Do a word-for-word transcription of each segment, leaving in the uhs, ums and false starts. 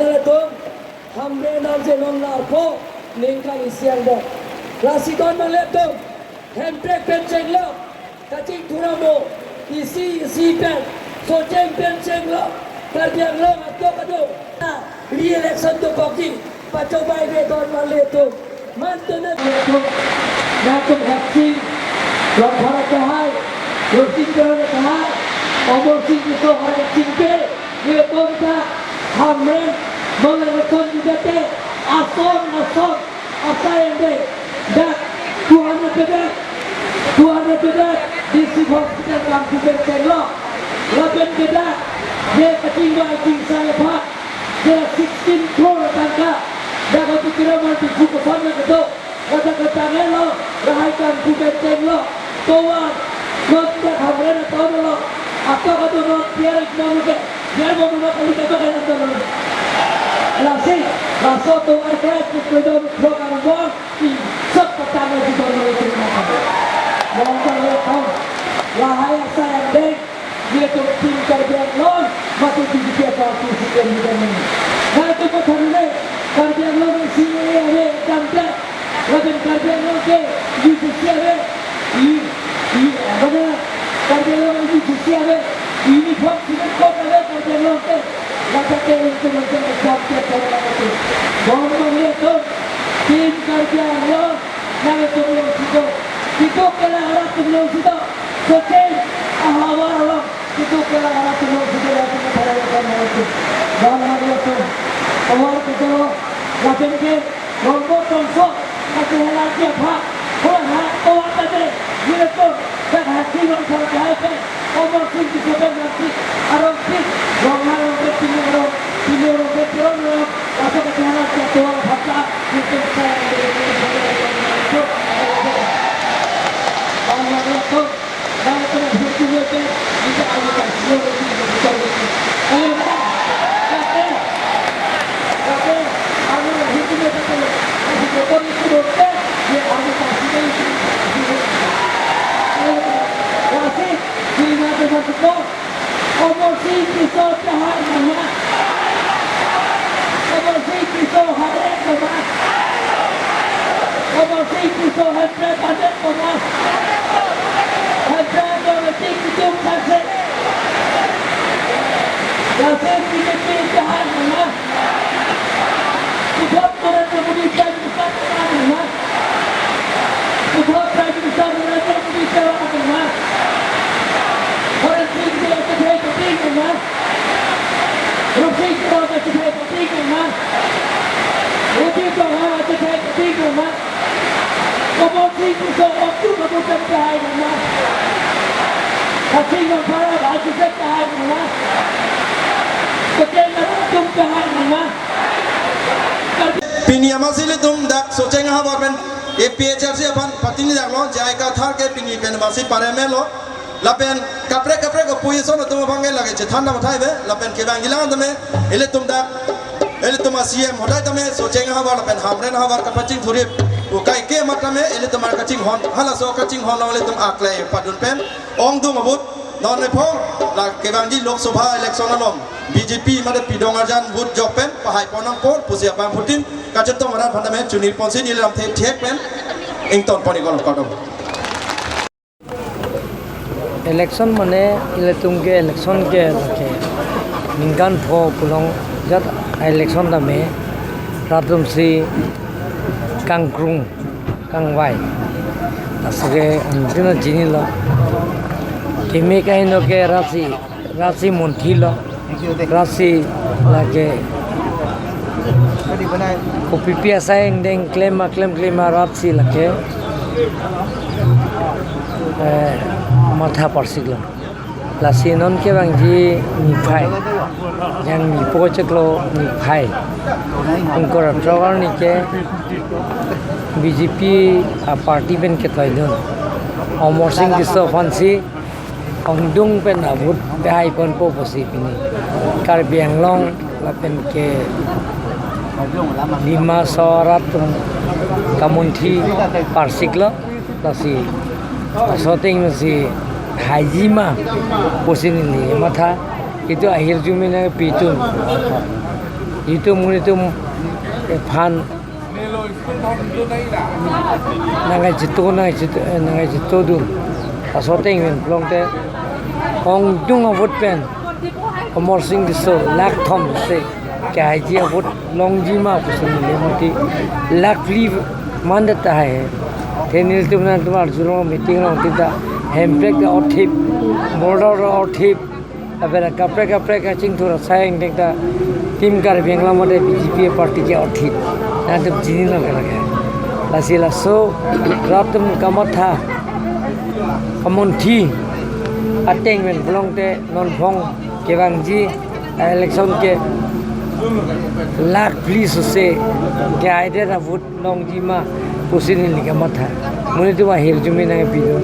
Atum, Hamren arje non larpo ningkan isi angbong. Lasi don nanglitum, Hemprek pen chenglok, kachingthur amo, isi isi pen, Socheng pen chenglok, Karbi Anglong atok ajo, re-election dokokji, pachobei ve don nanglitum. Mantu na atum, atum hepsi, Rongphar tahai, Rosing Teron tahai, Amarsing Tisso hai chingpe, ye ton ta, Hamren, non election judate, ason, ason, asai ende, dak, Tuhan na pedak, Tuhan na pedak, district hospital kangpu pen chenglok, lapen pedak, ye kachingvai chingsai aphan, ye sixteen crore tangka, dak atu kira mal bikhu koson na kedo, kata kata ngelo, lahai kangpu pen chenglok, tovar, non dak Hamren atovar lo, atok atok non tiar ik non ke, tiar mo non kali kata kaya non. Lasi, laso tovar ke, kedon program bon, i, sot patang lagi don lo itu. Bongkar lo tong, lahai asai andeng, ye to Team Karbi Anglong, mate B J P party si pen di pen. Na to ko thanle, Karbi Anglong si ye ye dam te. Lapen Karbi Anglong ke U G C ave, i, i, mana Karbi Anglong U G C ave, uniform civil code ave Karbi Anglong ke. Lapen ke itu macam exam ke, exam ke. Bongkar lo tong, Team Karbi Anglong, nang itu belum situ. Itu kena harap belum situ. Socheng ahavar along, itu kela arat tulung sudah lagi ke para yang mau itu. Bang Mario tu, awar kita lo, lapen ke, rombo tongso, kaki helat dia pak, awar ha, awar tadi, ini tu, dak hati lo sama dia pe, Amarsing Tisso pen nanti, arong si, rong ha rong ke pinu rong, pinu rong ke pinu rong, laso kaki helat dia tuang phaka, itu saya yang beri itu, Bang Mario tu. Amarsing Tisso tahai nangma. Amarsing Tisso harek nangma. Amarsing Tisso Hemprek padet nangma. Hemprek lo meeting itum kase. Lasi B J P tahai nangma. Puthot Narendra Modi Prime Minister tahai nangma. Puthot Prime Minister Narendra Modi tahai nangma. Horen Sing Bey tahai nangma. Rosing Teron tahai nangma. Roti Tonghang tahai nangma. Amarsing Tisso waktu kamu tahai nangma. Kaching nang para baju tahai nangma. Kaching nang tum tahai nangma. Pini amatsi ilitum dak Socheng ahavar pen A P H L C aphan patin dak lo, J I Kathar ke pini pen amatsi pare me lo. Lapen kaprek kaprek opposition atum abang ke lake chethan dam thai be, lapen kevangji lang tame, ilitum dak, ilitum a-C M hodai tame, Socheng ahavar lapen Hamren ahavar kapachingthurip, ukai ke mat tame, ilitum ar kachinghon, halaso kachinghon along ilitum aklai padun pen, ongdung ahut, non nephong, la kevangji Lok Sabha election along, B J P mate pidong arjan vote jok pen, pahai pon nangpo, pusi abangphutin, kachetong arat aphan tame, chunir ponsi neli lamthe thek pen, ington pon ikon kardom. Election mane ilitum ke election ke lake ningkan pho pulong jat election tame rat atum si kangkrung kangvai. Asake antina chinilo. Kimi kaheno ke rat si, rat si monthi lo. Rat si lake kopipi asai angdeng klem aklem klem arat si lake, eh, matha parsik lo. Lasi non kevangji niphai, jang nipo chiklo niphai, ingkoi ra throk arni ke B J P aparty pen ketoidun Amarsing Tisso aphansi ongdung pen avote pahai ponpo pusi pini Karbi Anglong lapen ke Dima Hasao arat atum kamonthi parsik lo, lasi aso ateng si haiji ma pusi neli matha, itum ahirjume nangpi atum. Itum munitum ephan nangkachito, nangkachito, eh, nangkachito dun. Laso ateng pen pulote ongdung a-vote pen Amarsing Tisso lakh thom se kehaiji a-vote longji ma pusi neli mati, lakh phli mandet tahai he. Te nelitum nangtum arjulong, meeting along tin ta, Hemprek ta orthip, border ta orthip, abela kaprek kaprek kachingthur asai angdeng ta Team Karbi Anglong mate B J P party ke orthip. Nangtum chinilo ke lake. Lasi laso rat atum kamatha, kamunthi ateng pen pulote non phong kevangji a-election ke lakh phli sose kehaidet a-vote longji ma pusi neli kamatha. Munitum ahirjume nangpi dun.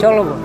Cholo bo.